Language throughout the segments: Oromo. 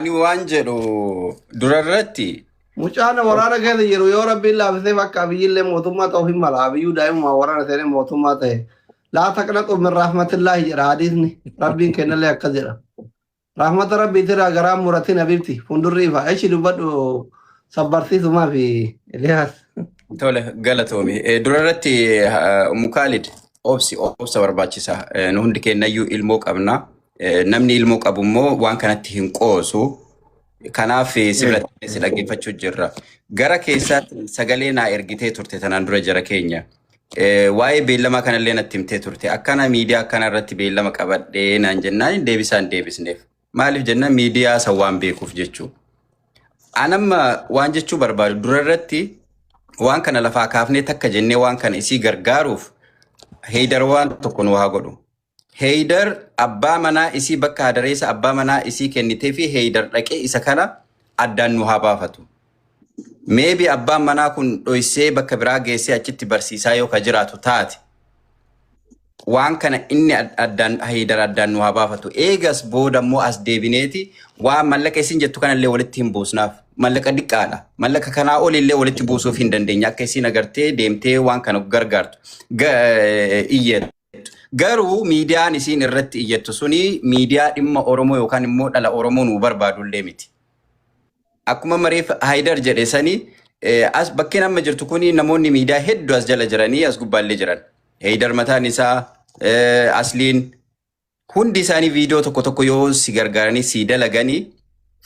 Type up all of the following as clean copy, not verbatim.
Ani waan jedhu durarratti Mucaan waraana keessa jiru yoo rabbiin laafisee bakka abiyyillee mootummaa ta'uuf hin mala. Abiyyuu daa'imummaa waraana seenee mootummaa ta'e. Laa taqnaqu min rahmatillaahi jedha hadiisni. Rabbiin kennallee akkas jedha. Rahmata rabbiitirraa garaa muratin habibti. Fuuldurri ifa. Eshi dubbadhu sabbarsiisumaa fi Eliyaas. Tole galatoomi. Durarratti Mukaalid obsi obsa barbaachisa. Nu hundi keenyayyuu ilmoo qabna. Namni ilmoo qabu immoo waan kanatti hin qoosu. Kanaaf si biratti si dhaggeeffachuu jirra. Gara keessaatti sagalee naa ergitee turte tanaan dura jara keenya. Waa'ee beellamaa kanallee natti himtee turte. Akkana miidiyaa akkana irratti beellama qabadhee naan jennaan deebisaan deebisneef. Maaliif jennaan miidiyaa san waan beekuuf jechuudha. Anamma waan jechuu barbaadu dura irratti waan kana lafaa kaafnee takka jennee waan kana isii gargaaruuf Heydar waan tokko nu haa godhu. Heydar abbaa manaa isii bakka hadareessa abbaa manaa isii kennitee fi Heydar dhaqee isa kana addaan nu haa baafatu. Maybe abbaan manaa kun dhoysee bakka biraa geessee achitti barsiisaa yoo ka jiraatu taate waan kana inni addaan Heydar addaan nu haa baafatu. Eegas booda immoo as deebineeti waan mallaqa isin jettu kanallee walitti hin buusnaaf. Mallaqa diqqaadha. Mallaqa kanaa olillee walitti buusuuf hin dandeenya. Akka isin agartee deemtee waan kana gargaartu. Iyyattu. Garuu miidiyaan isiin irratti iyyattu suni miidiyaa dhimma Oromoo yookaan immoo dhala Oromoo nuu barbaadullee miti. Akkuma mareef Haayidar jedhe sani as bakkeen amma jirtu kuni namoonni miidiyaa hedduu as jala jiranii as gubbaallee jiran. Haayidar mataan isaa Asliin hundi isaanii viidiyoo tokko tokko yoo si gargaaranii si dalaganii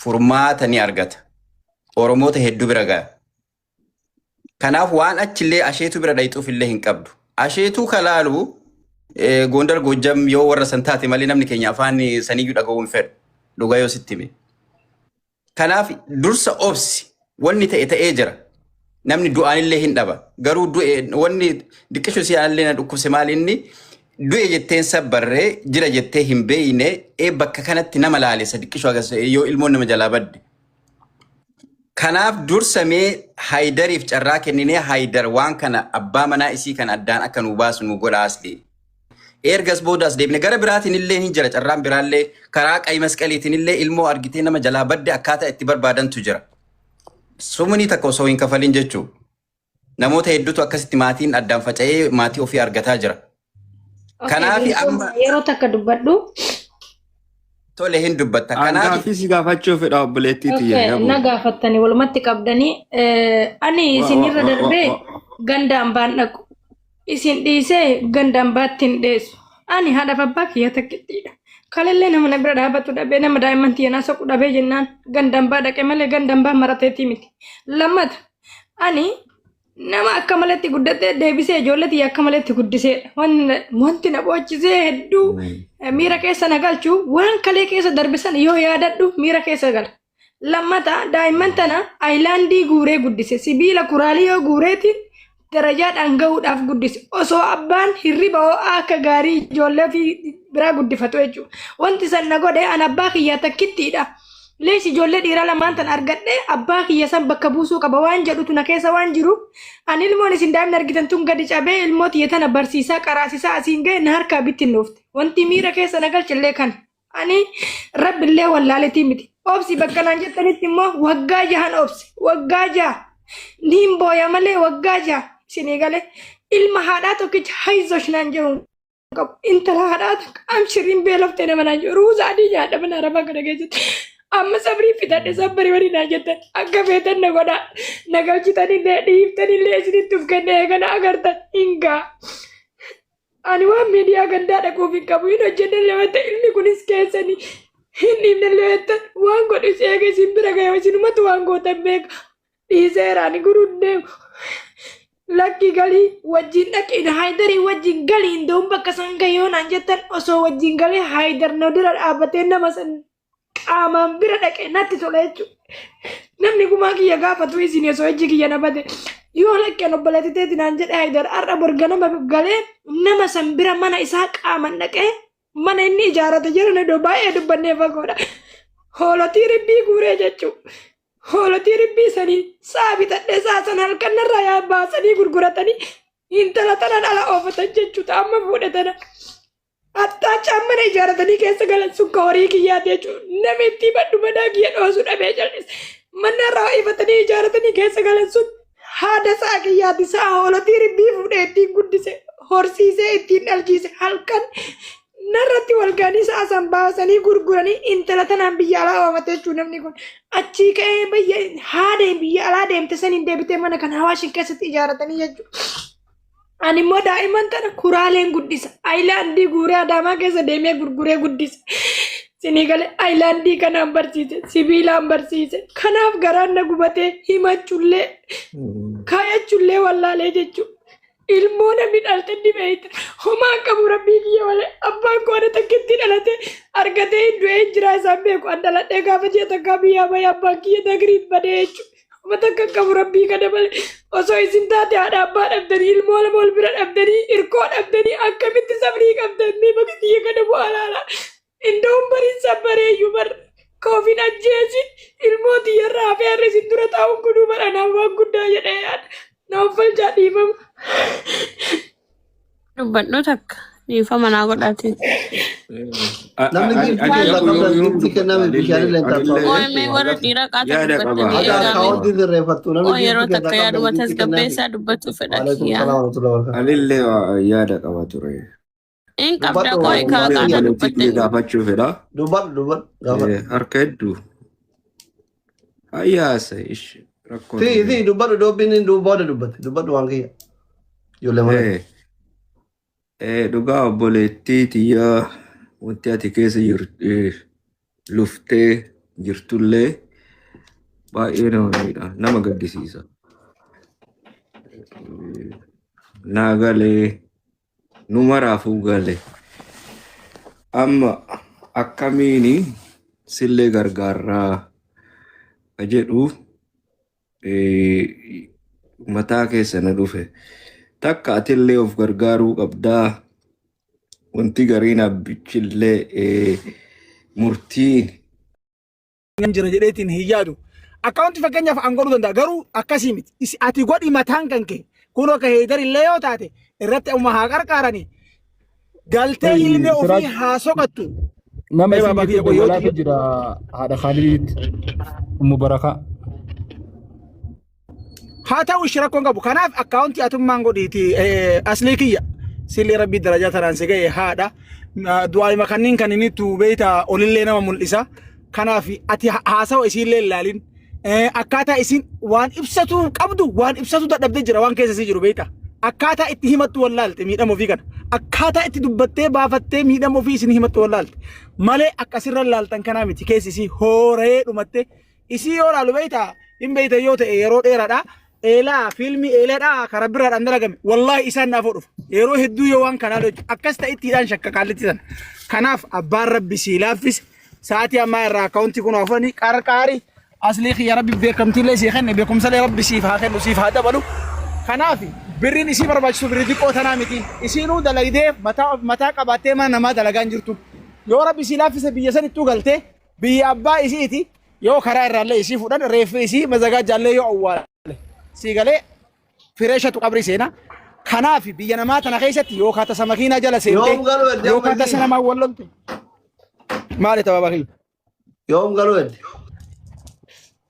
furmaata ni argata. Oromoota hedduu bira ga'a. Kanaaf waan achillee asheetu bira dhayxuuf illee hin qabdu. Asheetuu kalaalu Gondar Goojjam yoo warra san taate malee namni keenya afaan saniyyuu dhaga'uu hin fedhu. Dhugaa yoo sitti hime. Kanaaf dursa obsi wanni ta'e ta'ee jira. Namni du'aanillee hin dhaba. Garuu du'e wanni diqqishu si aanillee na dhukkubse maal inni du'e jetteen sabbarree jira jettee hin beeyne ee bakka kanatti nama laalessa diqqishu agas yoo ilmoon nama jalaa badde. Kanaaf dursa mee Haydariif carraa kenninee Haydar waan kana abbaa manaa isii kana addaan akka nu baasu nu godha asli. Ergas booda as deebine gara biraatiin illee hin jira carraan biraallee karaa qayi masqaliitiin illee ilmoo argitee nama jalaa badde akkaataa itti barbaadantu jira. Sumunii takka osoo hin kafalin jechuu. Namoota hedduutu akkasitti maatiin addaan faca'ee maatii ofii argataa jira. Okay, Kanaaf Bilisummaa, amma yeroo takka dubbadhu. Tole hin dubbatta. Kanaaf Gaaffii si gaafachuu fedha obboleettii tiyya Okay, yabu. na gaafattanii walumatti qabdanii. Ani Wa wa isinirra wa wa darbee wa. ganda ambaan dhaqu. Isin dhiisee ganda ambaatti hin dheessu. Ani haadhaaf abbaa kiyya takkittiidha. Kalellee nama na bira dhaabatu dhabee nama daa'imman tiyya naa soqu dhabee jennaan ganda ambaa dhaqe malee ganda ambaa marateetii miti. Lammata ani nama akka maletti guddatee deebisee ijoollee tiyya akka maletti guddiseedha. Wanti na boochisee hedduu miira keessa na galchu waan kalee keessa darbe sana yoo yaadadhu miira keessa gala. Lammata daa'imman tana ayilaandii guuree guddise. Sibiila kuraalii yoo guureetiin darajaadhaan gahuudhaaf guddise. Osoo abbaan hirriba ho'aa akka gaarii ijoollee ofii biraa guddifatu jechuudha. Wanti san na godhe an abbaa kiyyaa takkittiidha. Lees ijoollee dhiiraa lamaan tan argadhe abbaa kiyya san bakka buusuu qaba waan jedhutu na keessa waan jiru. Ani ilmoon isin daa'imni argitan tun gadi cabee ilmoo tiyya tana barsiisaa qaraasisaa asiin ga'e na harkaa bittinnoofte. Wanti miira keessa na galche illee kana. Ani rabbillee wallaaletii miti. Obsi bakka naan jettanitti immoo waggaa jahan obse. Waggaa 6. Niin booya malee waggaa 6 isinii galee ilma haadhaa tokkicha hayzosh naan jedhu qabu. Intala haadhaa takka amshiriin beeloftee nama naan jedhu ruuza adii nyaadha mana arabaa kana keessatti. Amma sabrii fixadhe sabbarii walii naan jettan akka feetan na godhaa na galchitanillee dhiiftanillee isinitti of kennee kana agartan hin gaa. Ani waan miidiyaa gandaa dhaquuf hin qabu hin hojjenne illee ilmi kunis keessanii hin dhiifne illee waan godhu eega isin bira ga'e isinumatu waan gootan beeka. Dhiiseera ani guruun deemu. Lakki galii wajjin dhaqi Haayidarii wajjin galii hin da'uun bakka san ga'e yoo naan jettan osoo wajjin galee Haayidar na dura dhaabbatee nama san qaamaan bira dhaqe natti tola jechuudha. Namni gumaa kiyya gaafatu isin osoo ijji kiyya na bade yoo lakkeen obboleetti teeti naan jedhe Haayidar har'a borganama galee nama san bira mana isaa qaaman dhaqee mana inni ijaarate jiran iddoo baay'ee dubbannee fagoodha. Hoolotii ribbii guuree jechuudha. Hoolotii ribbii sanii saa bitadhee saa sana halkan narraa yaa baasanii gurguratanii intala tanan ala oofatan jechuudha amma fuudhe tana. Attaachaan mana ijaaratanii keessa galan sun ka horii kiyyaati jechuudha. Namni itti badhu madaa kiyya dhoosuu dhabee jal'ise. Mana irraa ifatanii ijaaratanii keessa galan sun haada sa'a kiyyaati. Sa'a hoolotii ribbii fuudhee ittiin guddise. Horsiisee ittiin dhalchiise. Halkan narratti wal ga'anii sa'a san baasanii gurguranii intala tanaan biyya alaa oomate jechuudha namni kun. Achii ka'ee biyya haada biyya alaa deemte saniin deebitee mana kana hawaashin keessatti ijaaratanii jechuudha. Ani immoo daa'imman tana kuraaleen guddisa. Ayilaandii guuree Adaamaa keessa deemee gurguree guddisa. Sinii galee ayilaandii kanaan barsiise, sibiilaan barsiise. Kanaaf garaan na gubatee himachuullee kaayachullee wallaalee jechuudha. Ilmoo namni dhalte ni beekta. Homaa qabu rabbii kiyya malee abbaan koo ana takkitti dhalate argatee hin du'ee hin jiraa isaan beeku. An dhaladhee gaafa ji'a takkaa biyyaa bahee abbaan kiyya dagriin badee jechuudha. Homa takka hin qabu rabbii kana malee osoo isin taate haadha abbaa dhabdanii ilmoo lama wal bira dhabdanii irkoo dhabdanii akkamitti sabrii qabdan mee bakka kiyya kana bu'aa laala. Inda'uun bariin sabbareeyyuu bar ka ofin ajjeesin ilmoo tiyyarraa hafee har'a isin dura taa'uun kunuu bara anaaf waan guddaa jedhee yaada. Na offalchaa dhiifama. Dubbadhu takka dhiifama naa godhaati. Namni giiftii keessaa qabdan giiftii kenname bishaanillee hin Anillee Qoy mee warra dhiiraa qaata yaada qaba. dubbattanii Haga eegaame. akkaawwantii sirreeffattu namni Qoy yeroo giiftii takka keessaa qabdan yaaduma giiftii kenname. tasgabbeessaa dubbachuu fedha Waalaikum kiyyaa. salaam warahmatullahi wabarakatuh. Anillee yaada qaba ture. In qabda Dubbadhu qoy kaa waan qaata kiyya. Obboleettii dubbattanii. gaafachuu fedha. Dubbadhu dubbadhu gaafadhu. Harka hedduu. Hayyaasa ish rakkoon Si hin si jiru. dubbadhu doobbiin inni booda dubbatti dubbadhu waan kiyya. Ijoollee mana. Dhugaa obboleettii tiyyaa wanti ati keessa luftee jirtullee baay'ee nama miidha nama gaddisiisa. Naa galee nu maraafuu gale. Amma akkamiini sillee gargaarraa ka jedhu mataa keessa na dhufe. Takka atillee of gargaaruu qabdaa. Wanti gariin abbichillee murtiin jira jedheetiin hin yaadu. Akkaawunti fakkeenyaaf an godhuu danda'a garuu akkasii miti. Ati godhi mataan kan kee kun akka heedar illee yoo taate irratti amma haa qarqaarani. Galtee ilmee ofii Siraaj haa soqattu. nama Mee isin baabaa gidduu kiyya qoyyoo dawwalaatu tiyya. jira haadha Khaalidiitti Ummu Barakaa. Haa ta'u ishee rakkoon qabu. Kanaaf akkaawuntii atummaan godhiiti aslii kiyya. Sillee rabbii darajaa tanaan si ga'e haadha. Du'aayima kanniin kan inni tu beeyta olillee nama mul'isa. Kanaaf ati haasawa isiillee hin laalin. Akkaataa isiin waan ibsatu qabdu waan ibsatu dadhabdee jira waan keessa isii jiru beeyta. Akkaataa itti himattu wallaalte miidhama ofii kana. Akkaataa itti dubbattee baafattee miidhama ofii isin himattu wallaalte. Malee akkasirra laaltan kanaa miti keessi isii hooree dhumatte. Isii yoo laalu beeyta hin beeyta yoo ta'e yeroo dheeraadha. Eelaa fiilmii eeleedha karaa biraadhaan dalagame. Wallaahi isaan naaf dhufa. Yeroo hedduu yoo waan kanaa hojjetu akkas ta'ittiidhaan shakka qaallitti sana. Kanaaf abbaan rabbi sii laaffise. Sa'aatii ammaa irraa akkaawuntii kun afanii qarqaari aslii kiyya rabbi beekamtiillee sii kenne beekumsallee rabbi siif haa kennu siif haa dabalu. Kanaaf birriin isii barbaachisu birrii xiqqoo tanaa miti. Isiinuu dalagdee mataa mataa qabaattee mana namaa dalagaa hin jirtu. Yoo rabbi sii laaffise biyya sanittuu galtee biyya abbaa isiiti yoo karaa irraallee isii fudhan reeffi isii mazagaajjaallee yoo awwaale sii galee fireeshatu qabrii seena. Kanaaf biyya namaa tana keessatti yookaan tasa makiinaa jala seente Yoom galuu edde amma yookaan tasa isiin? namaa wal lolte. Maali tapha kiyya? Yoom galuu edde?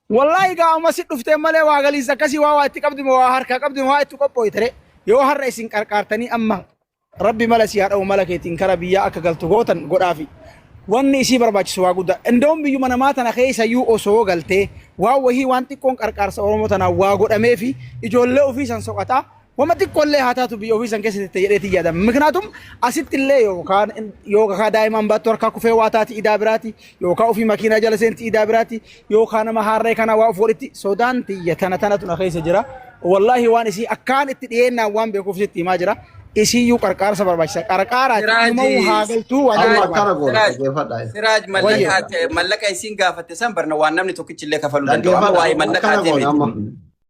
Wallaahi gaa amma si dhuftee malee waa galiis akkasii waa waa itti qabdi moo waa harkaa qabdi moo waa itti qophooyte yoo har'a isin qarqaartanii amma Rabbi mala sii haa dha'u mala keetiin kara biyyaa akka galtu gootan godhaafi. Wanni isii barbaachisu waa guddaa. Indoon biyyuma namaa tana keessa iyyuu osoo galtee waan wahii waan xiqqoon qarqaarsa Oromoo tanaan waa godhameefi ijoollee ofii san soqataa wama xiqqoollee haa taatu biyya ofii san keessa tette jedheetii yaada. Miknaatum asitti illee yookaan yookaan daa'imaan baattu harkaa kufee waa taati idaa biraati yookaan ofii makiinaa jala seenti idaa biraati yookaan nama haarree kana waa of godhitti sodaan tiyya tana tanatu na keessa jira. Wallaahi waan isii akkaan itti dhiyeennaan waan beekuuf sitti himaa jira. Isiyyuu qarqaarsa barbaachisa. Qarqaaraati Siraaji dhuma'uu haa galtuu waan Amma jedhu akkana barbaada. goona Siraaj dhaggeeffadhaa. Siraaj Wayye. mallaqa mallaqa isiin gaafatte san barna waan namni tokkichi illee kafaluu danda'u. Amma Dhaggeeffadhaa. waa'ee Akkana mallaqaatii goona miti. amma.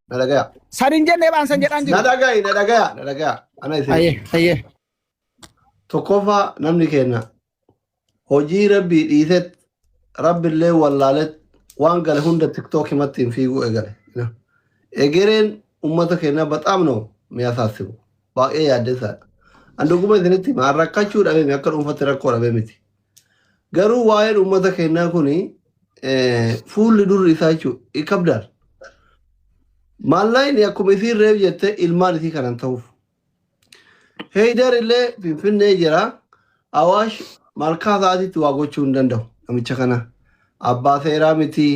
Na dhagaya. San hin jennee baan san jedhaan Na jiru. dhagayi na dhagaya na dhagaya. Ana isin. Ayyee ayyee. Tokkoffaa namni kenna hojii rabbii dhiiset rabbillee wallaalet waan gale hunda tiktook himatti hin fiiguu eegale. Egereen ummata keenya በጣም ነው የሚያሳስበው. Baay'ee yaaddessaadha. An dhuguma isinitti hima. An rakkachuu dhabee akka dhuunfatti rakkoo dhabee miti. Garuu waa'een uummata keenyaa kuni fuulli durri isaa jechuudha. Kabdaal. Maallaqni akkuma isiin reef jette ilmaan isii kanan ta'uuf. Heydar illee Finfinnee jira. Awaash malkaa isaatiitti waa gochuu hin danda'u namicha kana. Abbaa seeraa miti.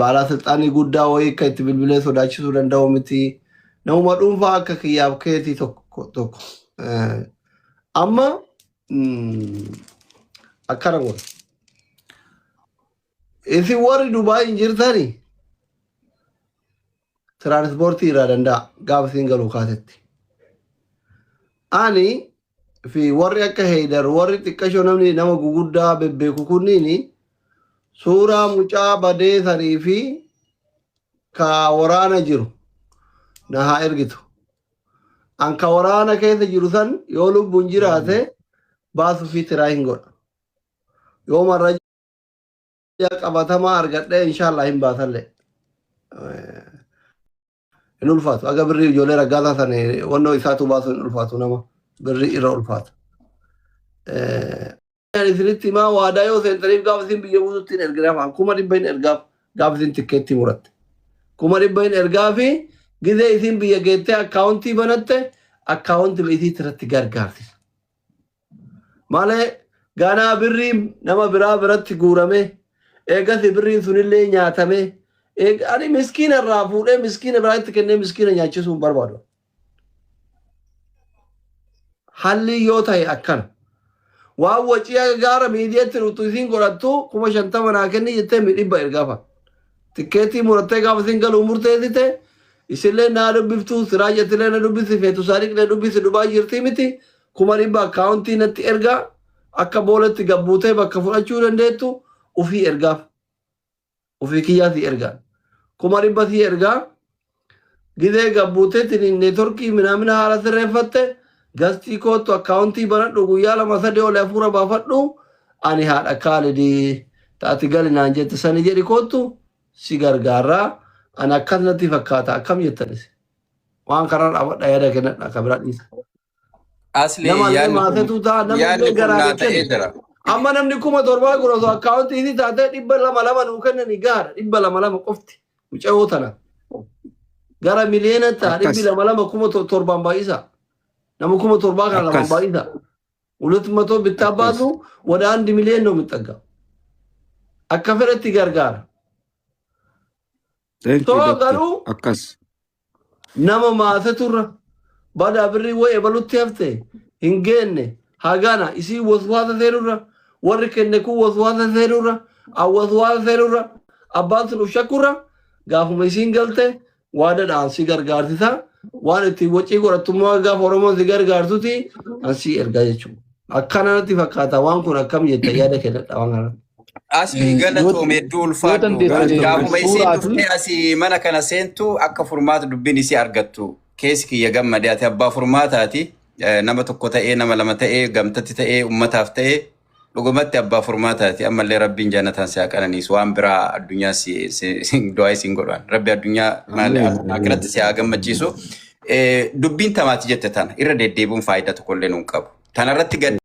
Baalaa silxaanii guddaa wayii akka itti bilbilee sodaachisuu danda'u miti. Namuma dhuunfaa akka kiyyaaf keetii tokko tokko. Amma akkana godha. Isin warri Dubaay hin jirtani tiraanspoortii irraa danda'a gaafa isin galuu kaatetti. Ani fi warri akka Heydar warri xiqqashoo namni nama guguddaa bebbeeku kunniini suuraa mucaa badee sanii fi ka waraana jiru na haa ergitu. An ka waraana keessa jiru san yoo lubbuun jiraate baasuu fi tiraa hin godha. Yoo marra qabatamaa argadhee inshallah hin baasallee. Hin ulfaatu. Aga birrii ijoollee raggaasaa san wannoo isaatu baasuu hin ulfaatu nama birrii irra ulfaata. Isinitti himaa waadaa yoo seentaniif gaafa isin biyya buusutti hin erginaaf 100,000 hin ergaaf gaafa isin tikkeetti muratte. 100,000 hin ergaa fi gizee isin biyya geettee akkaawuntii banatte akkaawuntii isii irratti gargaarsisa. Malee ganaa birriin nama biraa biratti guurame eegas birriin sunillee nyaatame ani miskiina irraa fuudhee miskiina biraatti kennee miskiina nyaachisuu hin barbaadu. Halli yoo ta'e akkana. Waan wacii akka gaara miidiyaatti dhuftu isiin godhattu 50,000 naa kenni jettee mi 100 ergaafa. Tikkeettii murattee gaafa isin galuu murteessite isillee naa dubbiftu siraa jettillee na dubbisi feetu saadiqlee dubbisi Dubaay jirtii miti 100,000 akkaawuntii natti ergaa akka boolatti gabbuutee bakka fudhachuu dandeettu ufii ergaaf. Ofii kiyyaa sii ergaa. 100,000 sii ergaa. Gizee gabbuuteetiin neetworkii minaamina haala sirreeffatte gastii koottu akkaawuntii banadhu guyyaa lama sadii ol hafuura baafadhu ani haadha Kaalidii taati gali naan jette sani jedhi koottu si gargaarraa ani akkas natti fakkaata akkam jettanis waan karaa dhaabadha yaada kennadha akka biraa dhiisa. Asli Nama illee yaadni kun maasetu ta'a namni yaadni illee kun garaa naa hin ta'ee kennu. jira. Amma namni 7,000 kun osoo akkaawuntii isii taatee 200 2 nuu kennanii gahaadha 200 2 qofti mucayyoo tana. Gara miliyoona ta'a dhibbi Akkas. lama lama 7,000 baay'isa. Nama 7,000 kana lamaan Akkas. baay'isa. ሁለት መቶ ብታባዙ ወደ 1 ሚሊዮን ነው የሚጠጋው። Akka fedhetti gargaara. Thank you, Too doctor. garuu Akkas. nama maaseturra badaa birrii wayi ebalutti hafte hin geenne hagana isii waswaasa seenurra warri kenne kun waswaasa seenurra an waswaasa seenurra abbaan sun uf shakkurra gaafuma isiin galte waadadhaan si gargaarsisa waan ittiin wacii godhattummaa gaafa Oromoon si gargaartuti an si ergaa jechuudha. Akkana natti fakkaata waan kun akkam jetta yaada kennadha waan kana. Asli Yoo galatoome hedduu yoo ulfaadhu. dandeesse Gaafuma isiin suuraa fi dhuftee asii mana kana seentu akka furmaata dubbiin isii argattu. Keessi kiyya gammadee ati abbaa furmaataati. Nama tokko ta'ee nama lama ta'ee gamtatti ta'ee ummataaf ta'ee dhugumatti abbaa furmaataati. Ammallee Rabbiin jannataan si haa qananiisu. Waan biraa addunyaa si du'aa isiin godhan. Rabbi addunyaa maal Ameen. akkiratti si haa gammachiisu. Dubbiin tamaati jette tana irra deddeebiin faayidaa tokkollee nuun qabu. Tanarratti gad